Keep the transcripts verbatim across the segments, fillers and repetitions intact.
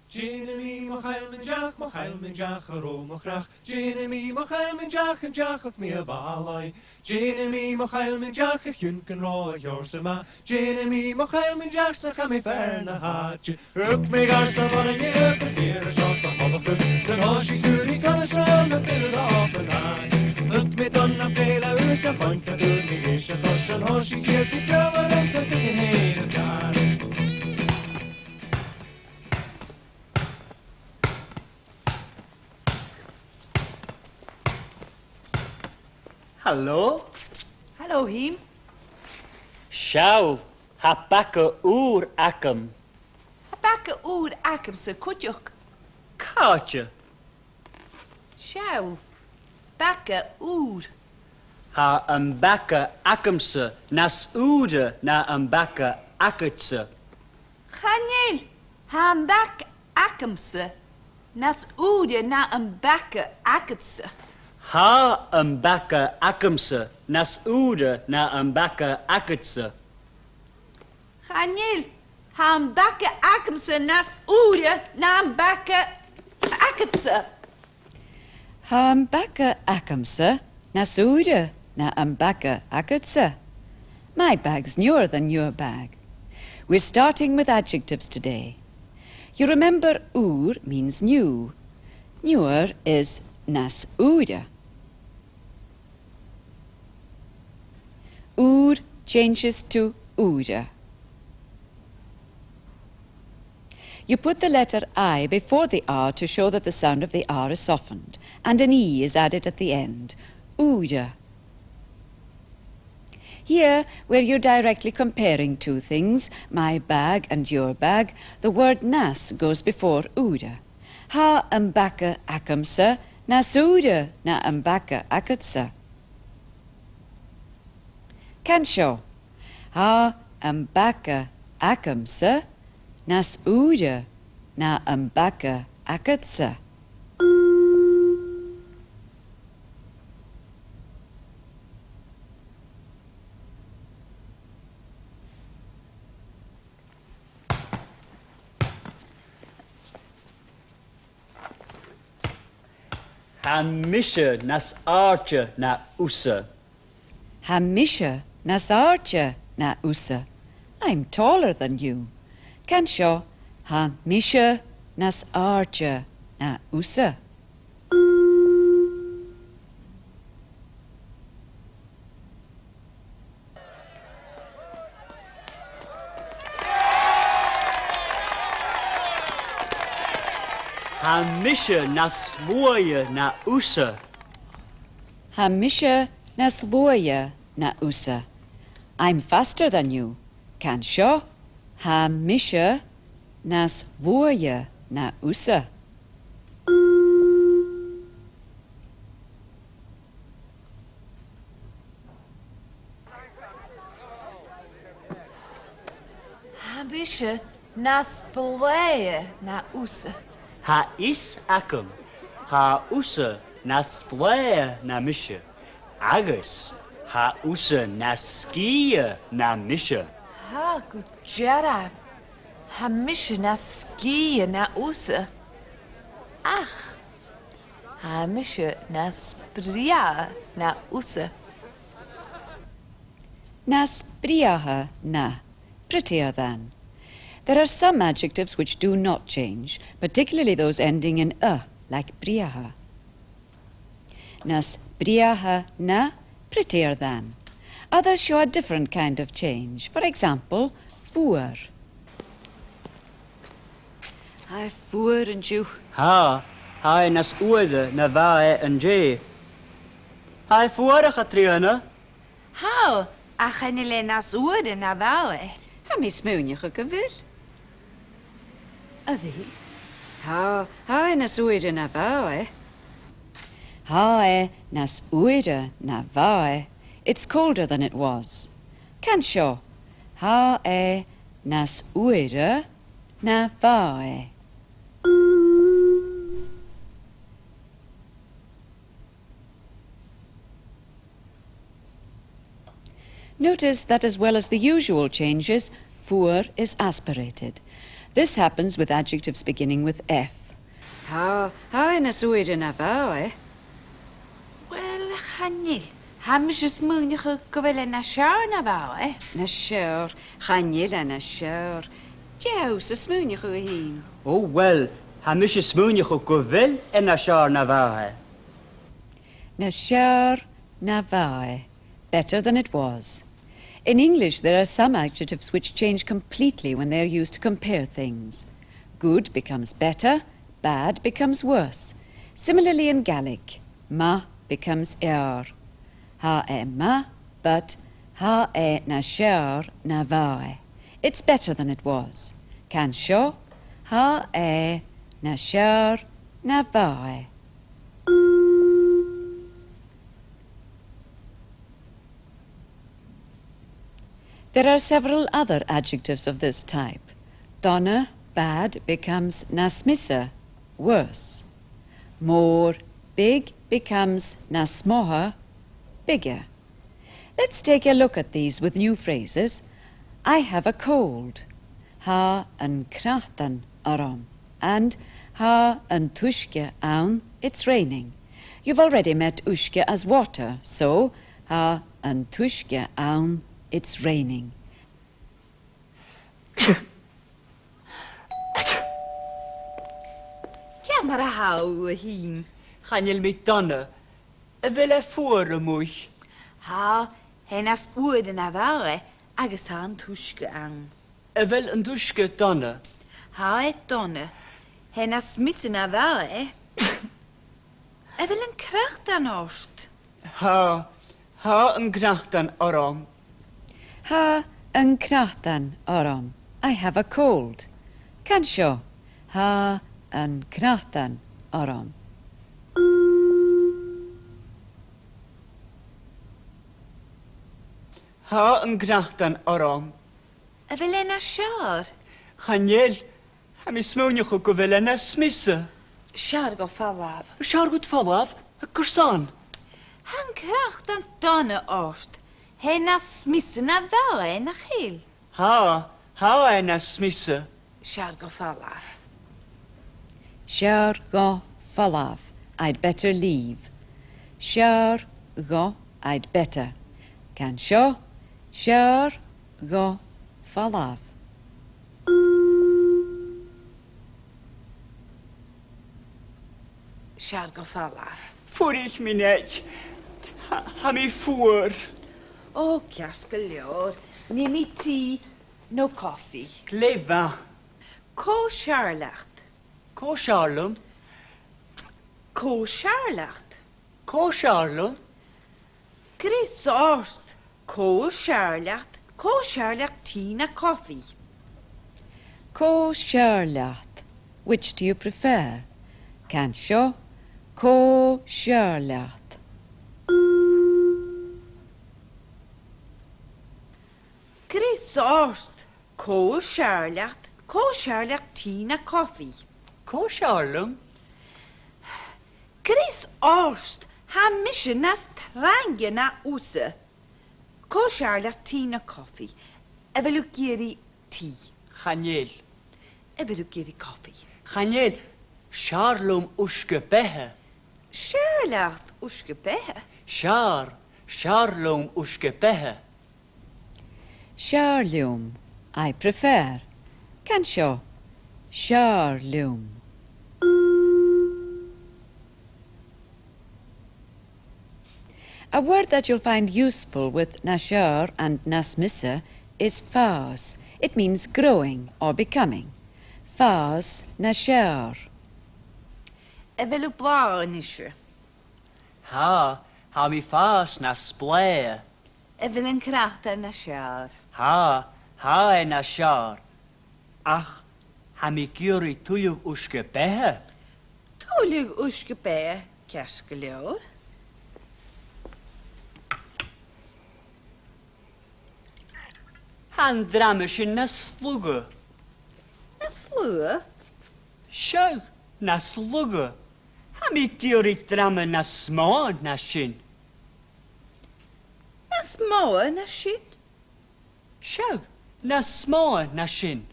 Dèanamaid mo chailmeadh an-deach, mo chailmeadh an-deach, a rò mo chreach. Dèanamaid mo chailmeadh an-deach, an-deach, thug mi a' bhàlaidh. Dèanamaid mo chailmeadh an-deach, a chionn gun robh a sheòrsa math. Dèanamaid mo chailmeadh an-deach, 's cha bhi fear na h-àite. Thug mi gàirdean mòr an-diugh, gu fìor a short a' mholachd. 'S an toiseach a chuir i conas rium, na duine a dh'obann. Thug mi dona fèill a-bhos a' chloinn, cha d' fhuair mi ris a' chois. 'S an toiseach a chuir i beò orm, 's na duine fhèin a' gàire. Halò? Halò, Hím. Seall, tha baga ùr agam. Tha baga ùr agamsa cuideachd. Càite? Seall, baga ùr. Tha am baga agamsa nas ùire na am baga agadsa. Chan eil, tha am baga agamsa nas ùire na am baga agadsa. Tha am baga agamsa nas ùire na am baga agadsa. Chan eil, tha am baga agamsa nas ùire na am baga agadsa. Tha am baga agamsa nas ùire na am baga agadsa. My bag's newer than your bag. We're starting with adjectives today. You remember ùr means new. Newer is nas ùire. Ùr changes to ùire. You put the letter I before the R to show that the sound of the R is softened, and an E is added at the end. Ùire. Here, where you're directly comparing two things, my bag and your bag, the word nas goes before ùire. Tha am baga agamsa nas ùire na am baga agadsa. Can seo. Tha am baga agamsa nas ùire na am baga agadsa. Tha mise nas àirde na thusa. Tha mise nas àirde na thusa. I'm taller than you. Can seo, tha mise nas àirde na thusa. Tha mise nas luaithe na thusa. Tha mise nas luaithe na thusa. I'm faster than you. Can seo, tha mise nas luaithe na thusa. Tha mise nas blàithe na thusa. Tha fhios agam, tha thusa nas blàithe na mise, agus tha thusa nas sgìthe na mise. Tha gu dearbh, tha mise nas sgìthe na thusa. Ach tha mise nas brèagha na thusa. Nas brèagha na, prettier than. There are some adjectives which do not change, particularly those ending in a, like brèagha. Nas brèagha na, prettier than. Others show a different kind of change. For example, fuar. Tha e fuar an-diugh. Tha, tha e nas fhuaire na bha e an-dè. Tha e fuar, a Chatrìona. Tha, ach chan eil e nas fhuaire na bha e. Tha mi a' smaoineachadh gu bheil. A bheil? Tha, tha e nas fhuaire na bha e. Tha e nas fhuaire na bha e. It's colder than it was. Can seo. Tha e nas fhuaire na bha e. Notice that as well as the usual changes, fuar is aspirated. This happens with adjectives beginning with F. Tha, tha e nas fhuaire na bha e. Uill, chan eil. Tha mise a' smaoineachadh gu bheil e nas fheàrr na bha e. Nas fheàrr, chan eil e nas fheàrr. Dè tha thusa a' smaoineachadh, a Shìm? O uill, tha mise a' smaoineachadh gu bheil e nas fheàrr na bha e. Nas fheàrr na bha e. Better than it was. In English, there are some adjectives which change completely when they are used to compare things. Good becomes better, bad becomes worse. Similarly in Gaelic, math becomes fheàrr. Tha e math, but tha e nas fheàrr na bha e. It's better than it was. Can seo, tha e nas fheàrr na bha e. There are several other adjectives of this type. Dona, bad, becomes nas miosa, worse. Mòr, big, becomes nas motha, bigger. Let's take a look at these with new phrases. I have a cold. Tha an cnatan orm. And tha an t-uisge ann, it's raining. You've already met uisge as water, so tha an t-uisge ann, it's raining. Ciamar a tha thu, a Shìm? Chan eil mi dona. A bheil e fuar a-muigh? Tha, tha e nas fhuaire na bha e, agus tha an t-uisge ann. A bheil an t-uisge dona? Tha e dona. Tha e nas miosa na bha e. A bheil an cnatan ort? Tha, tha an cnatan orm. Tha an cnatan orm. I have a cold. Can seo. Tha an cnatan orm. Tha an cnatan orm. A bheil e nas fheàrr? Chan eil. Tha mi a' smaoineachadh gu bheil e nas miosa. 'S fheàrr dhomh falbh. 'S fheàrr dhut falbh? Carson? Tha an cnatan dona ort. Tha e nas miosa na bha e, nach eil? Tha, tha e nas miosa. 'S fheàrr dhomh falbh. 'S fheàrr dhomh falbh. I'd better leave. 'S fheàrr dhomh, I'd better. Can seo, 's fheàrr dhomh falbh. 'S fheàrr dhomh falbh. Fuirich mionaid. Tha, tha mi fuar. O, ceart gu leòr. Nì mi tì no cofaidh. Glè mhath. Cò 's fheàrr leat? Cò 's fheàrr leam? Cò 's fheàrr leat? Cò 's fheàrr leam? Greas ort. Cò 's fheàrr leat? Cò 's fheàrr leat, tì no cofaidh? Cò 's fheàrr leat? Which do you prefer? Can seo. Cò 's fheàrr leat? Greas ort. Cò 's fheàrr leat? Cò 's fheàrr leat, tì no cofaidh? Cò 's fheàrr leam? Greas ort, tha mise nas trainge na thusa. Cò 's fheàrr leat, tì no cofaidh? A bheil thu ag iarraidh tì? Chan eil. A bheil thu ag iarraidh cofaidh? Chan eil. 'S fheàrr leam uisge-beatha. 'S fheàrr leat uisge-beatha? 'S fheàrr, 's fheàrr leam uisge-beatha. 'S fheàrr leam, I prefer. Can seo, 's fheàrr leam. A word that you'll find useful with nas fheàrr and nas miosa is fàs. It means growing or becoming. Fàs nas fheàrr. A bheil thu blàth a-nise? Tha, tha mi a' fàs nas blàithe. A bheil an cnatan nas fheàrr? Tha, tha e nas fheàrr. Ach tha mi ag iarraidh tuilleadh uisge-beatha. Tuilleadh uisge-beatha, ceart gu leòr. Tha an drama sin nas lugha. Nas lugha? Seadh, nas lugha. Tha mi ag iarraidh drama nas motha na sin. Nas motha na sin? Seadh, nas motha na sin.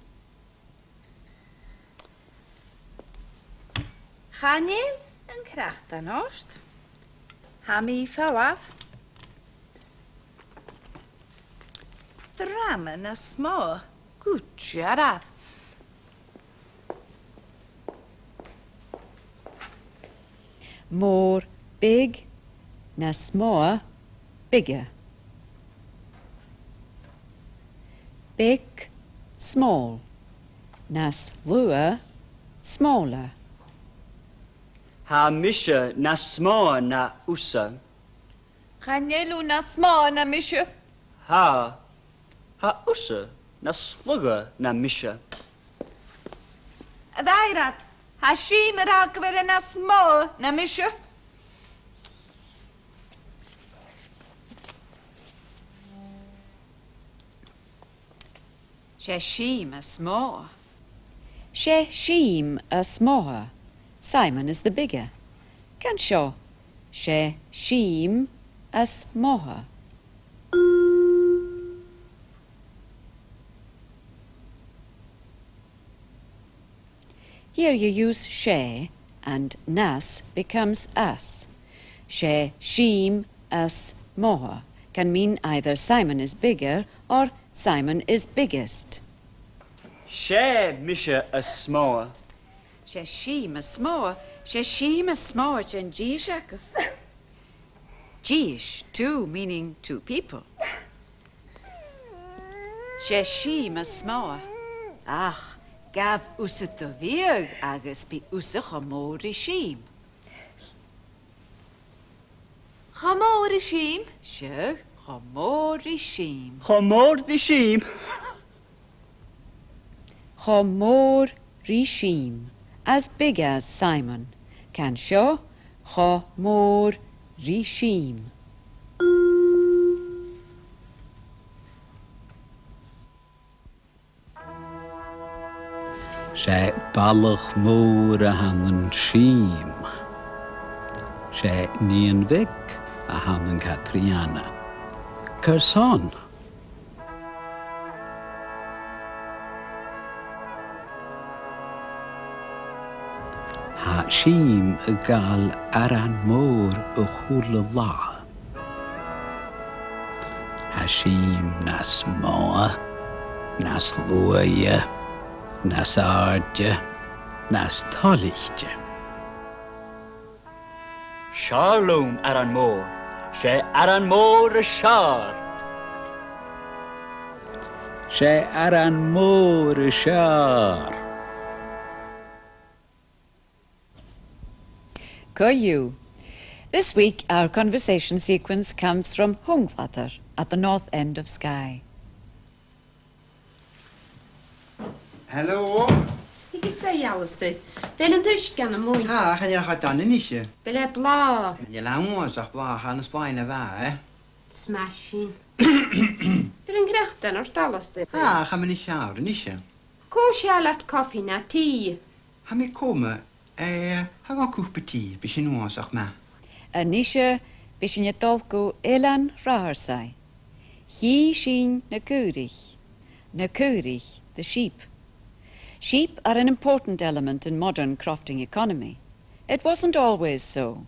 Chan eil an cnatan ort. Tha mi a' falbh. Drama nas motha gu dearbh. Mòr, big, nas motha, bigger. Beag, small, nas lugha, smaller. Tha mise nas motha na thusa. Chan eil thu nas motha na mise. Tha. Tha thusa nas lugha na mise. A Mhairead, tha Sìm ag ràdh gu bheil e nas motha na mise. 'S e Sìm as motha. 'S e Sìm as motha. Simon is the bigger. Can seo. 'S e Sìm as motha. Here you use 's e and nas becomes as. 'S e Sìm as motha can mean either Simon is bigger or Simon is biggest. 'S e mise as motha. 'S e Sìm as motha, 's e Sìm as motha den dithis agaibh. Dithis, two meaning two people. 'S e Sìm as motha. Ach, gabh thusa do bhiadh agus bidh thusa cho mòr ri Sìm. Cho mòr ri Sìm? Seadh, cho mòr ri Sìm. Cho mòr ri Sìm. Cho mòr ri Sìm. As big as Simon. Can seo, cho mòr ri Sìm. 'S e balach mòr a th' ann an Sìm. 'S e nighean bheag a th' ann an Catrìona. Carson? Tha Sìm a' gabhail aran mòr a h-uile latha. Tha Sìm nas motha, nas luaithe, nas àirde, nas toilichte. 'S fheàrr leam aran mòr, 's e aran mòr as fheàrr. 'S e aran mòr as fheàrr. Co-dhiù. This week, our conversation sequence comes from Hungladair at the north end of Skye. Hello. Thig a-steach, Alasdair. A bheil an t-uisge ann a-muigh? Tha, chan eil e cho dona a-nis. A bheil e blàth? Chan eil e uabhasach blàth, tha e nas blàithe na bha e. Smashing. A bheil an cnatan ort, Alasdair? Tha, chaidh mi a-nis, tha, a-nis. Cò 's fheàrr leat, cofaidh no tì? Tha mi coma, eh, tha agam cupa tì, bidh sin uabhasach math. A-nise, bidh sinn a' dol gu Eilean Ratharsair. Chì sinn na caoraich, na caoraich, the sheep. Sheep are an important element in modern crofting economy. It wasn't always so.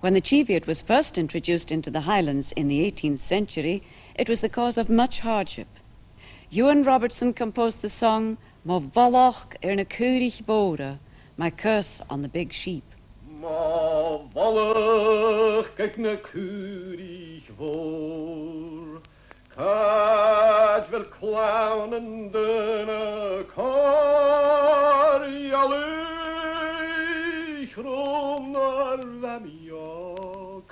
When the Cheviot was first introduced into the Highlands in the eighteenth century, it was the cause of much hardship. Ewan Robertson composed the song Mo Mhallachd air na Caoraich Mhòra, My Curse on the Big Sheep. Mo mhallachd aig na caoraich mhòr, càit a bheil clann an duine còir? Ealaich rium nuair a bha mi òg,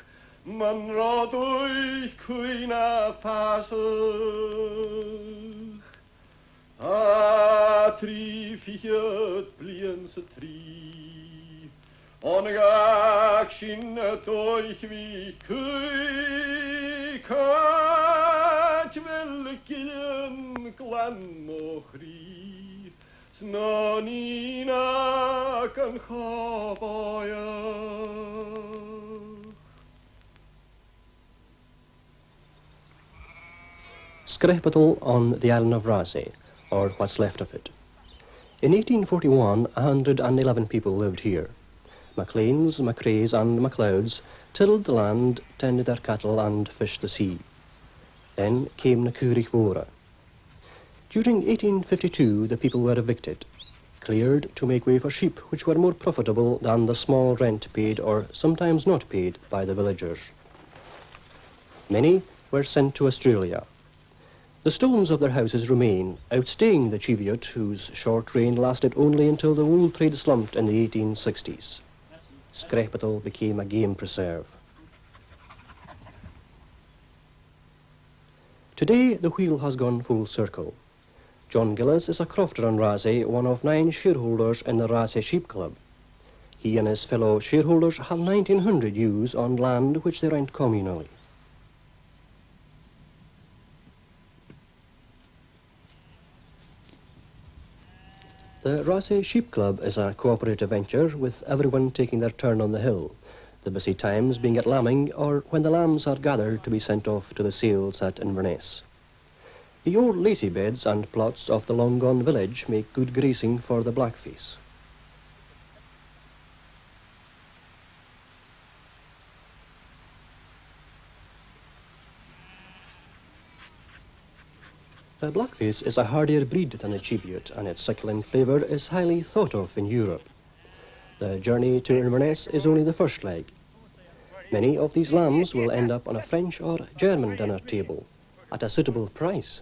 mun robh dùthaich cuimhne a' fàsach. Tha trì fichead bliadhna 's a trì on a dh'fhàg sinn an dùthaich mhì-chùis, càit a bheil gillean glan mo chridhe, 's na nigheanan cho bòidheach. Sgreapadail on the island of Raasay, or what's left of it. In eighteen forty-one, a hundred and eleven people lived here. MacLeans, MacRaes and MacLeods tilled the land, tended their cattle and fished the sea. Then came na caoraich mhòra. During eighteen fifty-two the people were evicted, cleared to make way for sheep, which were more profitable than the small rent paid or sometimes not paid by the villagers. Many were sent to Australia. The stones of their houses remain, outstaying the Cheviot, whose short reign lasted only until the wool trade slumped in the eighteen sixties. Skrepidail became a game preserve. Today, the wheel has gone full circle. John Gillies is a crofter on Raasay, one of nine shareholders in the Raasay Sheep Club. He and his fellow shareholders have nineteen hundred ewes on land which they rent communally. The Raasay Sheep Club is a cooperative venture, with everyone taking their turn on the hill, the busy times being at lambing or when the lambs are gathered to be sent off to the sales at Inverness. The old lazy beds and plots of the long-gone village make good grazing for the blackface. The blackface is a hardier breed than the Cheviot, and its succulent flavour is highly thought of in Europe. The journey to Inverness is only the first leg. Many of these lambs will end up on a French or German dinner table at a suitable price.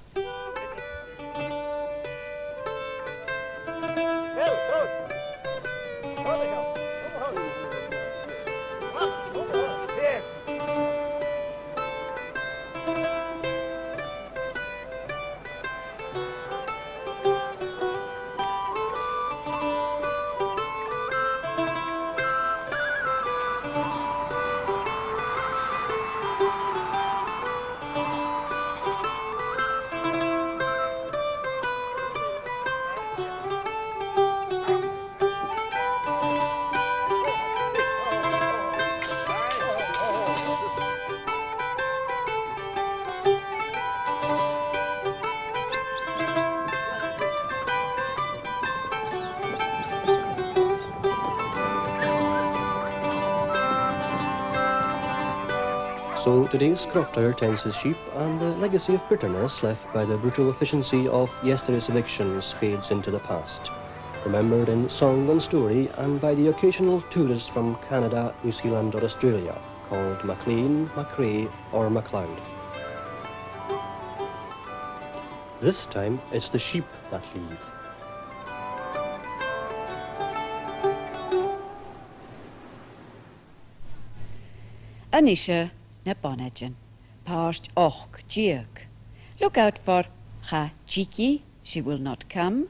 So today's crofter tends his sheep, and the legacy of bitterness left by the brutal efficiency of yesterday's evictions fades into the past, remembered in song and story and by the occasional tourist from Canada, New Zealand or Australia, called MacLean, MacRae or MacLeod. This time it's the sheep that leave. A-nise, na bonaidean, pàirt ochd deug. Look out for cha tig i, she will not come,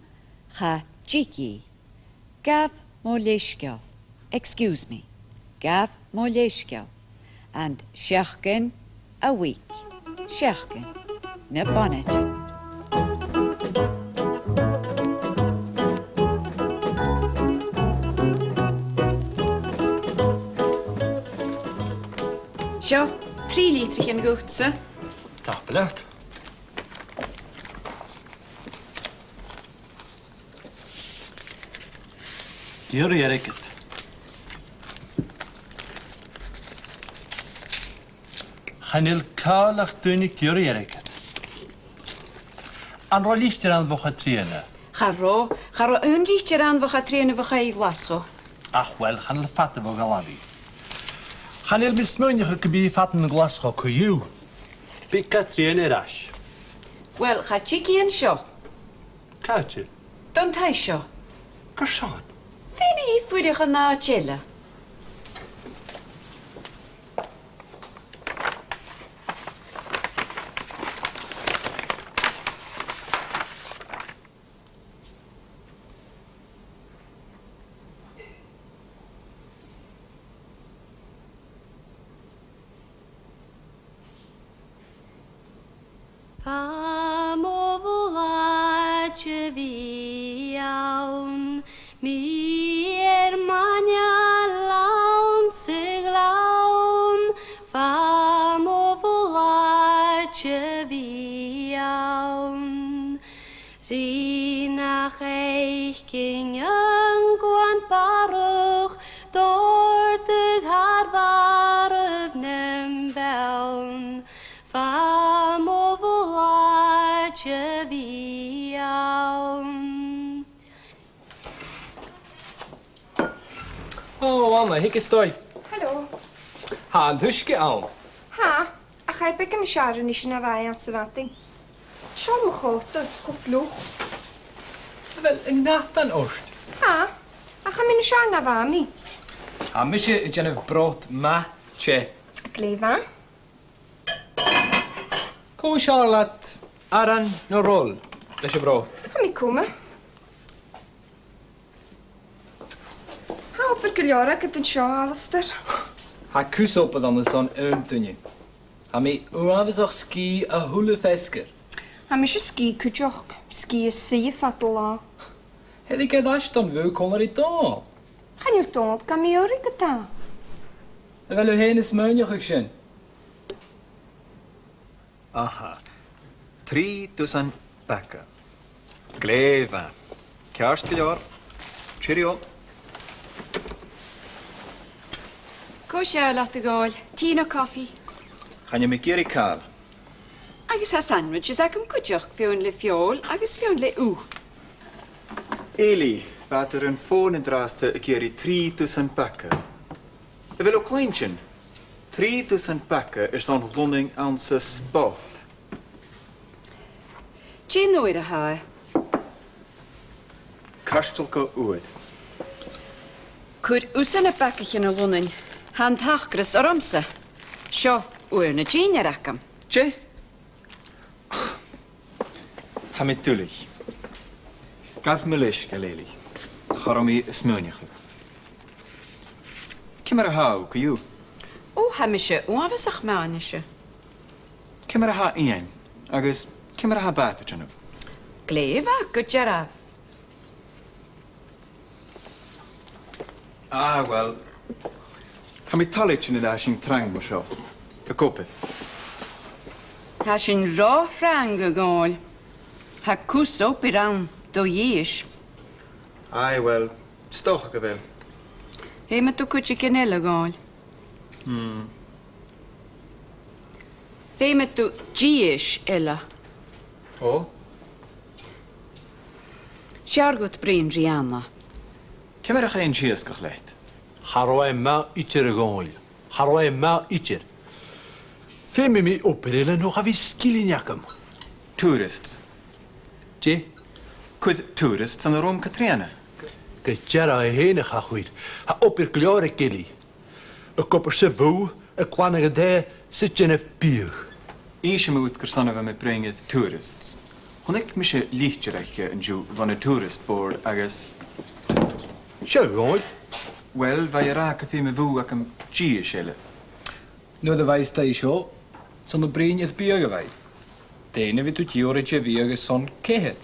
cha tig i. Gabh mo leisgeul, excuse me, gabh mo leisgeul, and seachdain, a week, seachdain, na bonaidean. Seo, trì litrichean dhutsa. Tapadh leat. Iarr airgead. Chan eil càil ach duine ag iarraidh airgead. An robh litir ann bho Chatrìona? Cha robh, cha robh aon litir ann bho Chatrìona bho chaidh i a Ghlaschu. Ach uill, chan eil fada bho dh'fhalbh i. Chan eil mi a' smaoineachadh gum bi i fada ann an Glaschu co-dhiù. Bidh Catrìona air ais. Uill, cha tig i an seo. Càite? Don taigh seo. Carson? Feumaidh i fuireach an àite eile. Bha mo bhualadh a bhith ann, mi air m' aingil anns a' ghleann. Bha mo bhualadh a bhith ann, rinn a' chaic an gwan barrachd do Ò, Anna, thig a-steach. Hello. Tha an t-uisge ann. Tha, ach tha e beagan nas fheàrr a-nis na bha e anns a' mhadainn. Seo mo chòta, cho fliuch. A bheil an cnatan ort? Tha, ach tha mi nas fheàrr na bha mi. Tha mise a' dèanamh brot math teth. Glè mhath. Cò as fheàrr leat, aran no roll leis a' bhrot? Tha mi coma. Tha obair gu leòr agad an seo, Alasdair. Tha cus obair ann airson aon duine. Tha mi uabhasach sgìth a h-uile feasgar. Tha mise sgìth cuideachd, sgìth a' suidhe fad an latha. Thèid air ais don bhùth còmhla ri Dòmhnall. Chan eil Dòmhnall gam iarraidh, a Dhòmhnaill. A bheil thu fhèin a' smaoineachadh sin? Aha. Trì dusan baga. Glè mhath. Ceart gu leòr. Cheerio. Cò as fheàrr leat, a Dhòmhnaill? Tì no cofaidh? Chan eil mi ag iarraidh càil. Agus tha sandwiches agam cuideachd, feadhainn le feòil agus feadhainn le ugh. Eilidh, bha iad air an fòn an-dràsta ag iarraidh trì dusan baga. A bheil thu a' cluinntinn? Trì dusan baga airson Lunnainn anns a' spot. Dè an uair a tha e? Cairteal gu uair. Cuir thusa na bagaichean a Lunnainn. Tha an t-acras ormsa. Seo uair na dìnneir agam. Dè? Tha mi duilich. Gabh mo leisgeul, Eilidh. Cha robh mi a' smaoineachadh. Ciamar a tha thu, co-dhiù? Ò, tha mise uabhasach math a-nise. Ciamar a tha Iain, agus ciamar a tha bàta a' dèanamh? Glè mhath gu dearbh. Ah, uill. Tha mi toilichte nan tha sinn trang mar seo. Ag obair. Tha sinn ro thrang, a Dhòmhnaill. Tha cus obair ann do dhithis. Aye, uill, 's dòcha gu bheil. Feumaidh tu cuideigin eile, a Dhòmhnaill. Hmm. Feumaidh tu dithis eile. Ò? 'S fheàrr dhut bruidhinn ri Anna. Ciamar a chaidh an t-iasgach leat? Cha robh e math idir, a Dhòmhnaill. Cha robh e math idir. Feumaidh mi obair eile no cha bhi sgillinn agam. Tourists. Dè? Cuir tourists ann an rùm Catrìona. Gu dearbh fhèin, a Chachuir. Tha obair gu leòr aig Eilidh. Ag obair sa bhùth, a' glanadh an taighe, 's a' dèanamh biadh. Innsidh mi dhut carson a bha mi a' bruidhinn air tourists. Chunnaic mise litir aice an-diugh bhon a' tourist board agus... Seadh, a Dhòmhnaill. Uill, bha i ag ràdh gum feum a' bhùth agam dithis eile. Nuair a bhios tu seo, 's ann a' bruidhinn air biadh a bhios. Dè na bhiodh tu ag iarraidh de bhiadh airson ceithir?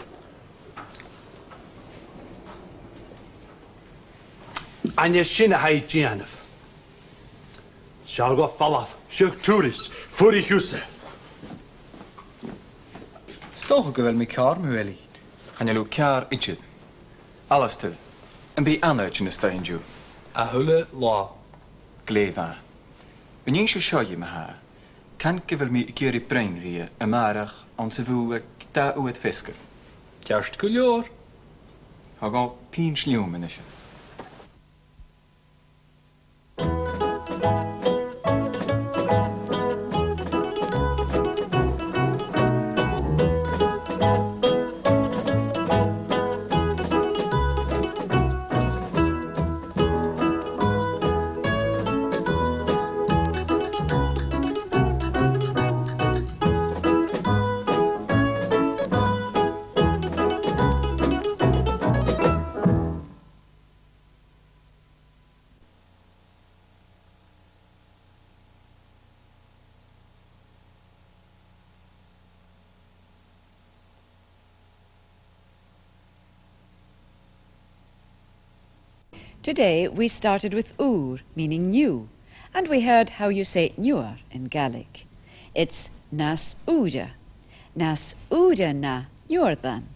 An e sin a tha i a' dèanamh? Seall gu falbh, seo tourist, fuirich thusa. 'S dòcha gu bheil mi ceàrr mu Eilidh. Chan eil thu ceàrr idir. Alasdair, am bi Anna a' tighinn a-steach an-diugh? A h-uile latha. Glè mhath. An inns thu seo dhi ma-thà? Can gu bheil mi ag iarraidh bruidhinn rithe a-màireach anns a' bhùth aig dà uair feasgar. Ceart gu leòr. Thog pinnt leam a-nise. Today we started with ùr, meaning new, and we heard how you say newer in Gaelic. It's nas ùire. Nas ùire na, newer than.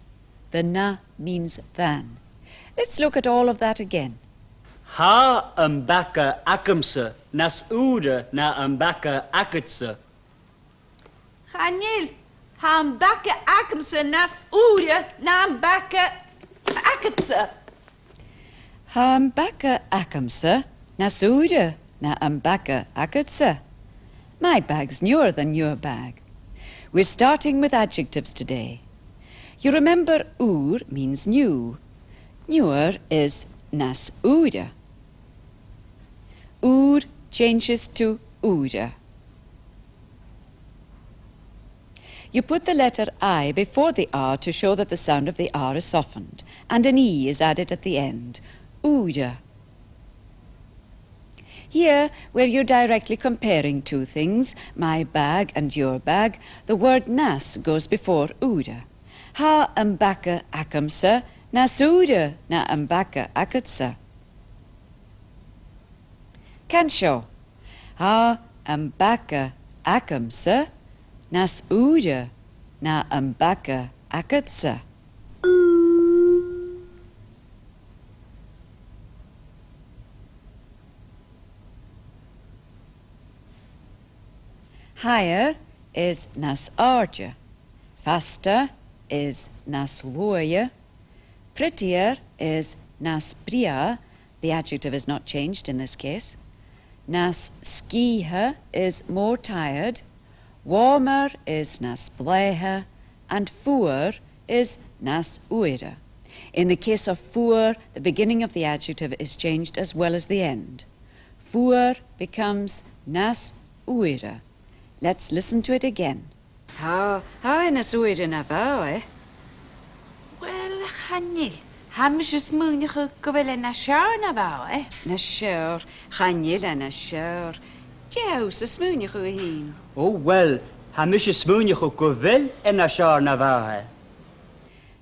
The na means than. Let's look at all of that again. Tha am baga agamsa nas ùire na am baga agadsa. Chan eil, tha am baga agamsa nas ùire na am baga agadsa. Tha am baga agamsa nas ùire na am baga agadsa. My bag's newer than your bag. We're starting with adjectives today. You remember ùr means new. Newer is nas ùire. Ùr changes to ùire. You put the letter I before the R to show that the sound of the R is softened, and an E is added at the end. Ùire. Here, where you're directly comparing two things, my bag and your bag, the word nas goes before ùire. Tha am baga agamsa nas ùire na am baga agadsa. Can seo. Tha am baga agamsa nas ùire na am baga agadsa. Higher is nas àirde. Faster is nas luaithe. Prettier is nas brèagha. The adjective is not changed in this case. Nas sgìthe is more tired. Warmer is nas blàithe. And fuar is nas fhuaire. In the case of fuar, the beginning of the adjective is changed as well as the end. Fuar becomes nas fhuaire. Let's listen to it again. Tha, tha e nas fhuaire na bha e. Uill, chan eil. Tha mise a' smaoineachadh gu bheil e nas fheàrr na bha e. Nas fheàrr, chan eil e nas fheàrr. Dè tha thusa a' smaoineachadh, a Shìm? O uill, tha mise a' smaoineachadh gu bheil e nas fheàrr na bha e.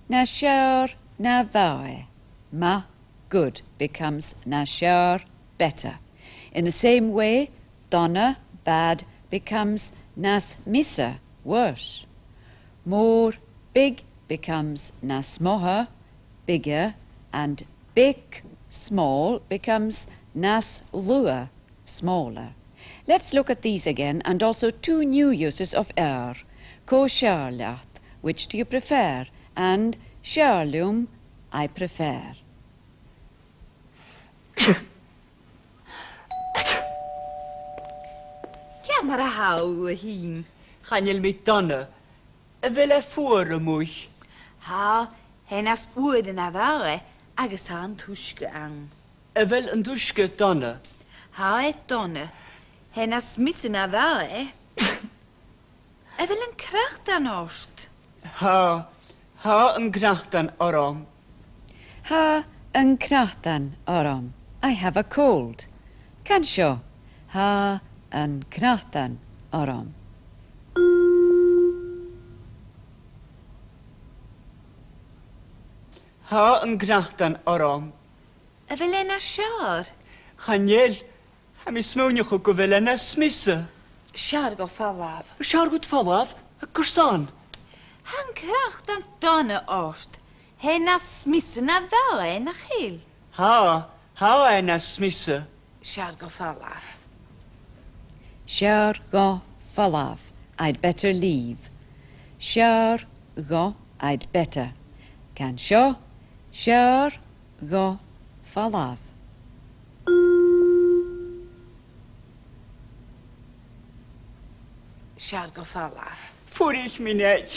Nas fheàrr na bha e. Math, good, becomes nas fheàrr, better. In the same way, dona, bad, becomes nas miosa, worse. Mòr, big, becomes nas motha, bigger, and beag, small, becomes nas lugha, smaller. Let's look at these again and also two new uses of fheàrr. Cò 's fheàrr leat, which do you prefer? And 's fheàrr leam, I prefer. Ciamar a tha thu, a Shìm? Chan eil mi dona. A bheil e fuar a-muigh? Tha, tha e nas fhuaire na bha e, agus tha an t-uisge ann. A bheil an t-uisge dona? Tha e dona. Tha e nas miosa na bha e. A bheil an cnatan ort? Tha, tha an cnatan orm. Tha an cnatan orm. I have a cold. Can seo. Tha an cnatan orm. Tha an cnatan orm. A bheil e nas fheàrr? Chan eil. Tha mi a' smaoineachadh gu bheil e nas miosa. 'S fheàrr dhomh falbh. 'S fheàrr dhut falbh? Carson? Tha an cnatan dona ort. Tha e nas miosa na bha e, nach eil? Tha, tha e nas miosa. 'S fheàrr dhomh falbh. 'S fheàrr dhomh falbh. I'd better leave. 'S fheàrr dhomh, I'd better. Can seo. 'S fheàrr dhomh falbh. 'S fheàrr dhomh falbh. Fuirich mionaid.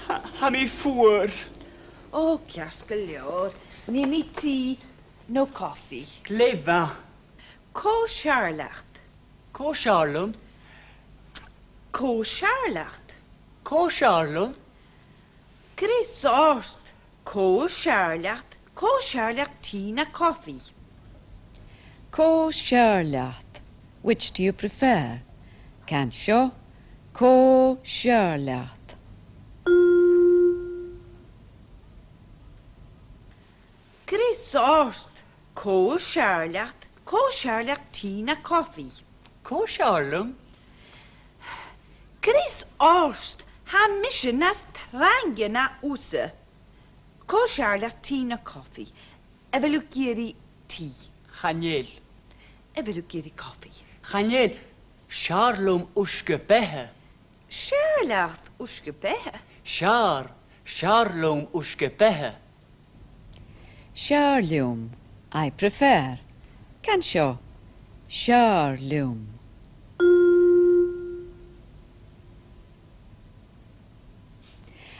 Tha, tha mi fuar. O, ceart gu leòr. Nì mi tì no cofaidh. Glè mhath. Cò 's fheàrr leat? Cò 's fheàrr leam? Cò 's fheàrr leat? Cò 's fheàrr leam? Greas ort. Cò 's fheàrr leat? Cò 's fheàrr leat, tì no cofaidh? Cò 's fheàrr leat? Which do you prefer? Can seo. Cò 's fheàrr leat? Greas ort. Cò 's fheàrr leat? Cò 's fheàrr leat, tì no cofaidh? Cò 's fheàrr leam? Greas ort, tha mise nas trainge na thusa. Cò 's fheàrr leat, tì no cofaidh? A bheil thu ag iarraidh tì? Chan eil. A bheil thu ag iarraidh cofaidh? Chan eil. 'S fheàrr leam uisge-beatha. 'S fheàrr leat uisge-beatha? 'S fheàrr, 's fheàrr leam uisge-beatha. 'S fheàrr leam I prefer. Can seo. 'S fheàrr leam.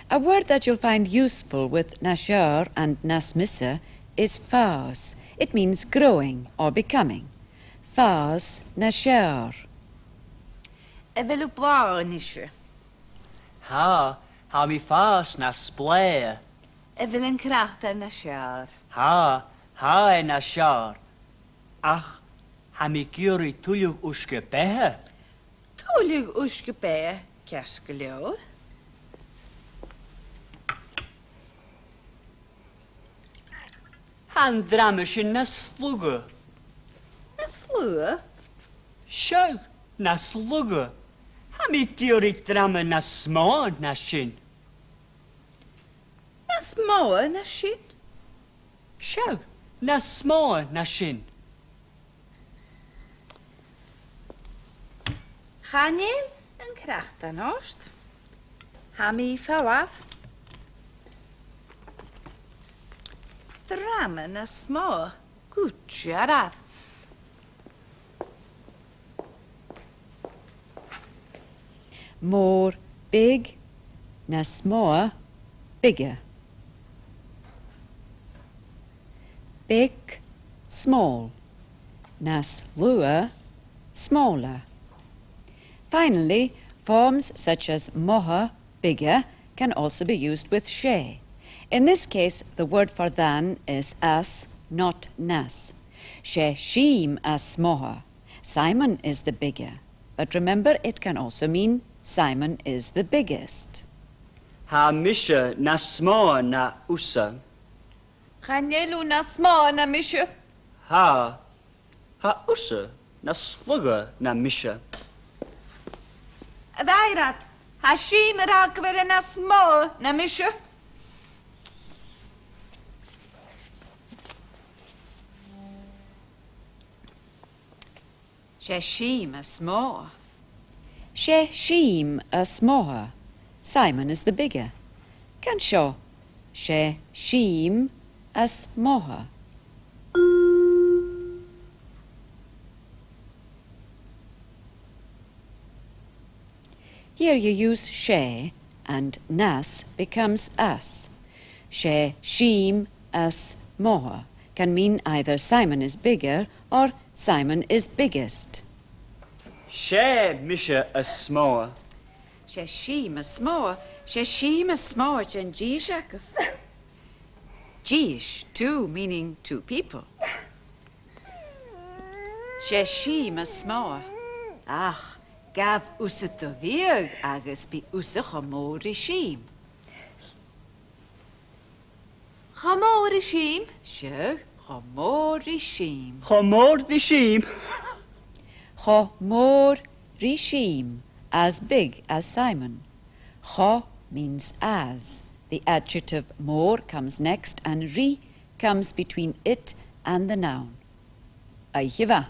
A word that you'll find useful with nas fheàrr and nas miosa is fàs. It means growing or becoming. Fàs nas fheàrr. A bheil thu blàth a-nise? Tha, tha mi a' fàs nas blàithe. A bheil an cnatan nas fheàrr? Tha, tha e nas fheàrr. Ach tha mi ag iarraidh tuilleadh uisge-beatha. Tuilleadh uisge-beatha, ceart gu leòr. Tha an drama sin nas lugha. Nas lugha? Seadh, nas lugha. Tha mi ag iarraidh drama nas motha na sin. Nas motha na sin? Seadh, nas motha na sin. Chan eil an cnatan ort. Tha mi a' falbh. Drama nas motha gu dearbh. Mòr, big, nas motha, bigger. Beag, small. Nas lugha, smaller. Finally, forms such as motha, bigger, can also be used with 's e. In this case, the word for than is as, not nas. 'S e Sìm as motha. Simon is the bigger. But remember, it can also mean Simon is the biggest. Tha mise nas motha na thusa. Chan eil thu nas motha na mise. Tha, tha thusa nas lugha na mise. A Mhairead, tha Sìm ag ràdh gu bheil e nas motha na mise. 'S e Sìm as motha. 'S e Sìm as motha. Simon is the bigger. Can seo. 'S e Sìm as motha. Here you use 's e and nas becomes as. 'S e Sìm as motha can mean either Simon is bigger or Simon is biggest. 'S e mise as motha. 'S e Sìm as motha. 'S e Sìm as motha den dithis agaibh. Dithis, two meaning two people. 'S e Sìm as motha. Ach gabh thusa do bhiadh agus bidh thusa cho mòr ri Sìm. Cho mòr ri Sìm? Seadh, cho mòr ri Sìm. Cho mòr ri Sìm. Cho mòr ri Sìm, as big as Simon. Cho means as. The adjective mòr comes next and ri comes between it and the noun. Oidhche mhath.